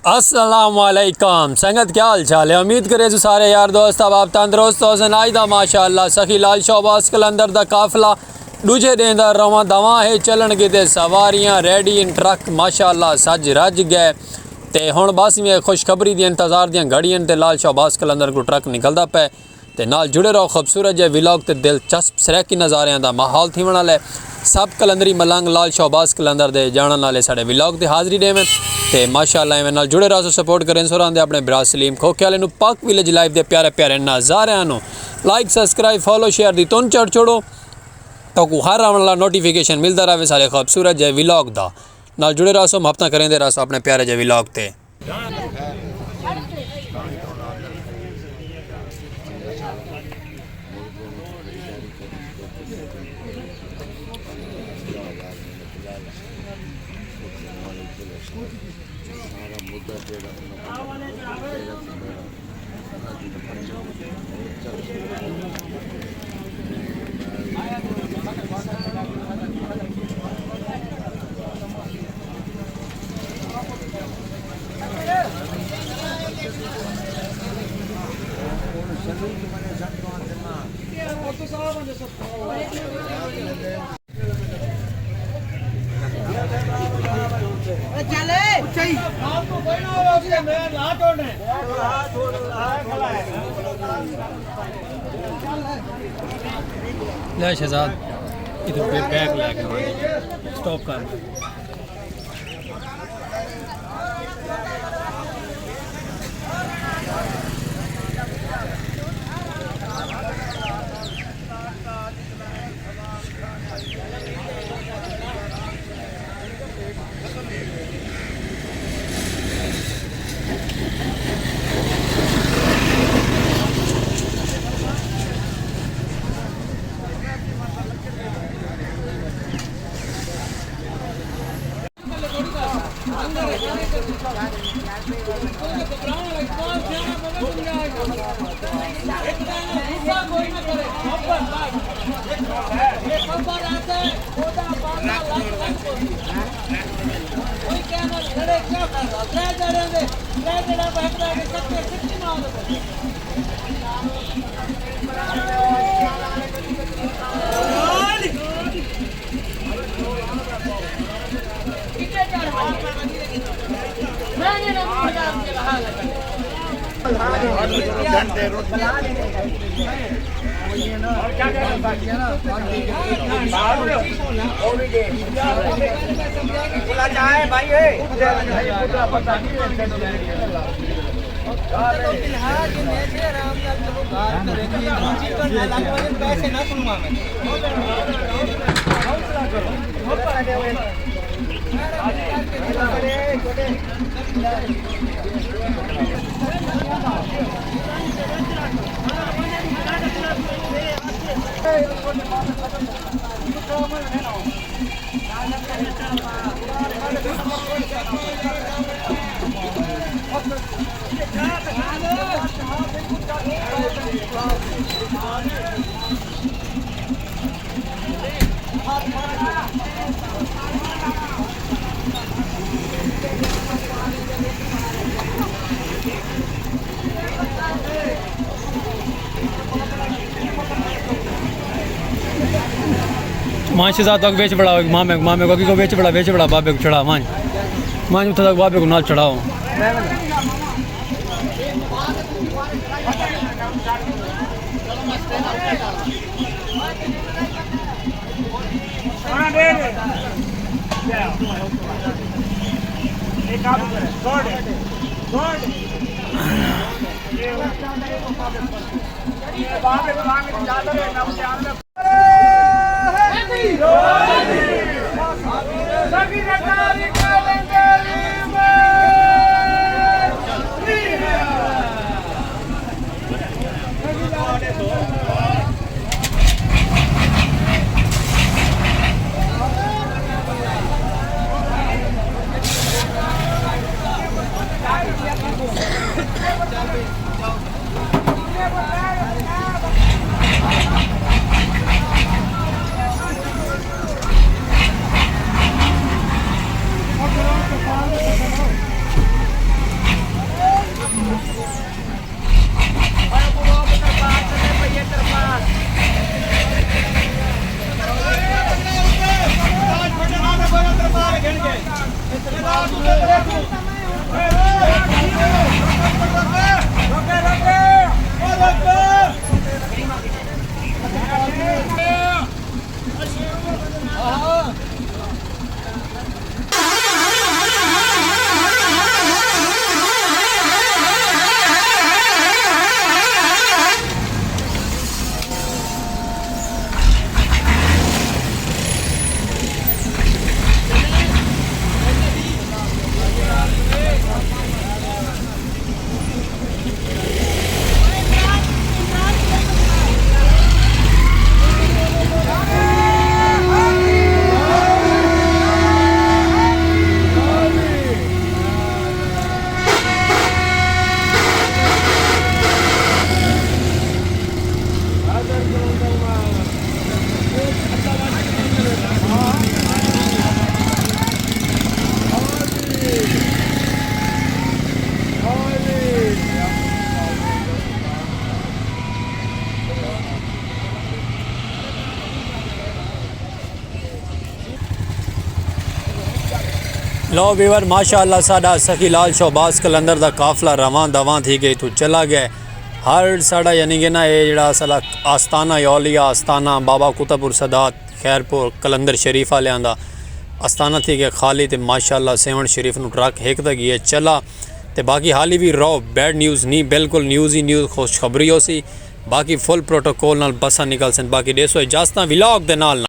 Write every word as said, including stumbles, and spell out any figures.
السلام علیکم سنگت، کیا حال چال ہے؟ امید کرے سو سارے یار دوست احباب تندرست ہوسن۔ اج دا ماشاءاللہ سخی لال شہباز قلندر دا قافلہ ݙوجھے ݙینہہ دا رواں دواں ہے، چلݨ کیتے سواریاں ریڈی ہن، ٹرک ماشاءاللہ سج رج ڳئے۔ تے ہݨ بس ایویں خوشخبری دی انتظار دیاں گھڑی ہن تے لال شہباز قلندر کوں ٹرک نکلدا پئے۔ تے نال جڑے رہو خوبصورت جے ولاگ تے دلچسپ سرائیکی نظاریاں دا ماحول تھیوݨ والا ہے۔ سب قلندری ملنگ لال شہباز قلندر دے ڄاݨݨ والے ساݙے ولاگ تے حاضری ݙیون۔ تے ماشاءاللہ ایویں نال جڑے رہسو، سپورٹ کریں سو راہندے اپݨے بھرا سلیم کھوکھے والے نوں۔ پاک ویلیج لائیو دے پیارے پیارے نظاریاں نوں لائک، سبسکرائب، فالو، شیئر دی تُن چڑھ چھوڑو، تاکوں ہر آوݨ والا نوٹیفیکیشن ملدا رہوے ساݙے خوبصورت جے ولاگ دا۔ نال جڑے رہسو، محبتاں کریندے رہسو اپݨے پیارے جے ولاگ تے۔ لے شہزاد، ادھر بے-، بیگ لے کے آ۔ سٹاپ کر۔ ماں شہزاد تک وچ بڑا، مامے، مامے کو اڳے کو وچ بڑا، وچ بڑا بابے کو چڑھا، ماں۔ ماں اتھاں تک بابے کو نال چڑھاؤ۔ لو ویور، ماشاء اللہ ساڈا سخی لال شہباز قلندر دا قافلہ رواں دواں تھی گئی تو چلا گئے۔ ہر ساڈا یعنی کہ نا اے جڑا ساڈا آستانہ اولیاء، آستانہ بابا قطب السادات خیر پور قلندر شریف آلیاں دا آستانہ تھی گئے خالی۔ تے ماشاء اللہ سیون شریف نو ٹرک ہک دا گیا چلا۔ تے باقی حالی بھی رو، بیڈ نیوز نہیں، بالکل نیوز ہی نیوز، خوشخبری ہو سی۔ باقی فل پروٹوکول نال بساں نکل سن۔ باقی ڈیسو اجازتاں ولاگ دے نال نال۔